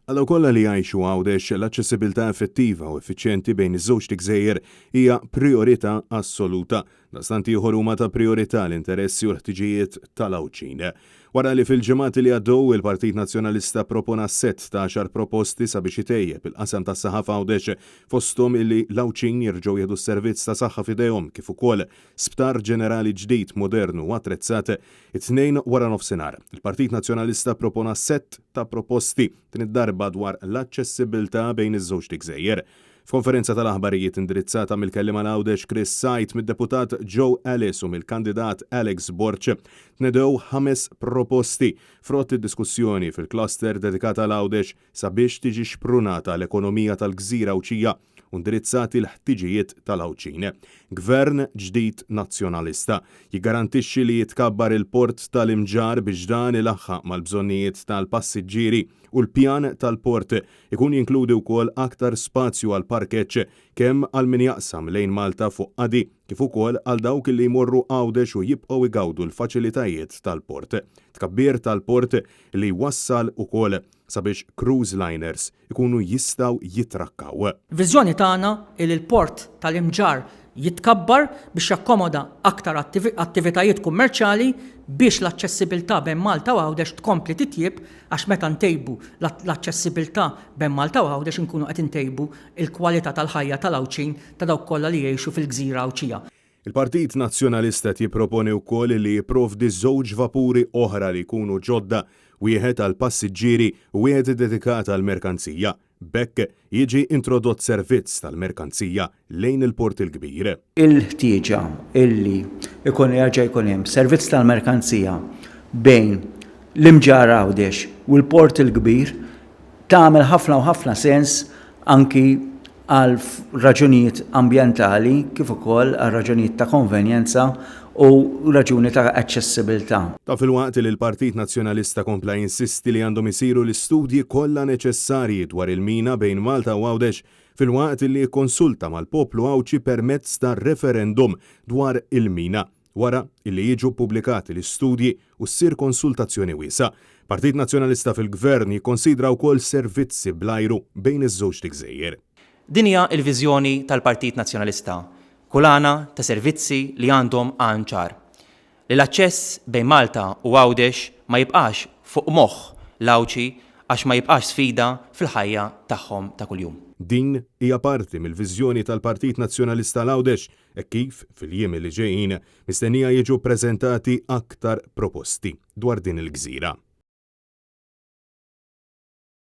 Għal dawk kollha li jgħixu Għawdex, l-aċċessibilità effettiva u effiċjenti bejn iż-żewġt igżejjer hija prijorità assoluta. Daqstant ieħor huma ta' prijorità l-interessi u l-ħtiġijiet tal-Għawdxin. Wara li fil-ġimgħat li għaddew il-Partit Nazzjonalista ppropona sett ta' għaxar proposti sabiex itejjeb il-qasam tas-saħħa f'Għawdex, fosthom illi l-Għawdxin jerġgħu jieħdu s-servizz ta' saħħa f'idejhom kif ukoll sptar ġenerali ġdid modernu u attrezzat, It-Tnejn waranofsinhar, il-Partit Nazzjonalista ppropona sett ta' proposti, din id-darba dwar l-aċċessibbiltà bejn iż-żewġt igżejjer. F'konferenza tal-aħbarijiet indirizzata mill-Kelliem għal Għawdex Chris Said, mid-Deputat Joe Ellis u mill-kandidat Alex Borg, tnedew ħames proposti frott id-diskussjoni fil-cluster dedikat għal Għawdex sabiex tiġi xprunata l-ekonomija tal-gżira Għawdxija u indirizzati l-ħtiġijiet tal-Għawdxin. Gvern ġdid Nazzjonalista jiggarantixxi li jitkabbar il-Port tal-Imġarr biex dan ilaħħaq mal-bżonnijiet tal-passiġġieri u l-pjan tal-port ikun jinkludi wkoll aktar spazju għall-parkeġġ kemm għal min jaqsam lejn Malta fuq qadi kif ukoll għal dawk li jmorru Għawdex u jibqgħu jgawdu l-faċilitajiet tal-port. Tkabbir tal-port li jwassal ukoll sabiex cruise liners ikunu jistgħu jitrakkaw. Il-viżjoni tagħna hi li l-port tal-Imġarr jitkabbar biex jakkomoda aktar attivitajiet kummerċjali biex l-aċċessibilità bejn Malta u Għawdex tkompli titjieb għax meta ntejbu l-aċċessibilità bejn Malta u Għawdex inkunu qed intejbu l-kwalità tal-ħajja tal-Għawdxin ta' dawk kollha li jgħixu fil-gżira Għawdxija. Il-Partit Nazzjonalista qed jipproponi wkoll li jipprovdi żewġ vapuri oħra li jkunu ġodda, wieħed għall-passiġġieri u wieħed iddedikat għall-merkanzija. B'hekk jiġi introdott servizz tal-merkanzija lejn il-Port il-Kbir. Il-ħtieġa illi jkun jerġa' jkun hemm servizz tal-merkanzija bejn l-Imġarr Għawdex u l-Port il-Kbir tagħmel ħafna u ħafna sens anki għal raġunijiet ambjentali kif ukoll għal raġunijiet ta' konvenjenza u raġuni ta' aċċessibilità. Dan filwaqt li l-Partit Nazzjonalista kompla jinsisti li għandhom isiru l-istudji kollha neċessarji dwar il-mina bejn Malta u Għawdex filwaqt li jikkonsulta mal-poplu Għawdxi permezz ta' referendum dwar il-mina. Wara illi jiġu ppubblikati l-istudji u ssir konsultazzjoni wiesgħa, Partit Nazzjonalista fil-Gvern jikkonsidra wkoll servizzi bl-ajru bejn iż-żewġt igżejjer. Din hija l-viżjoni tal-Partit Nazzjonalista, kulana ta' servizzi li għandhom għan ċar. Li l-aċċess bejn Malta u Għawdex ma jibqax fuq moħħ l-Għawdxi għax ma jibqax sfida fil-ħajja tagħhom ta' kuljum. Din hija parti mill-viżjoni tal-Partit Nazzjonalista għal Għawdex hekk kif fil-jiem li ġejjin mistennija jiġu ppreżentati aktar proposti dwar din il-gżira.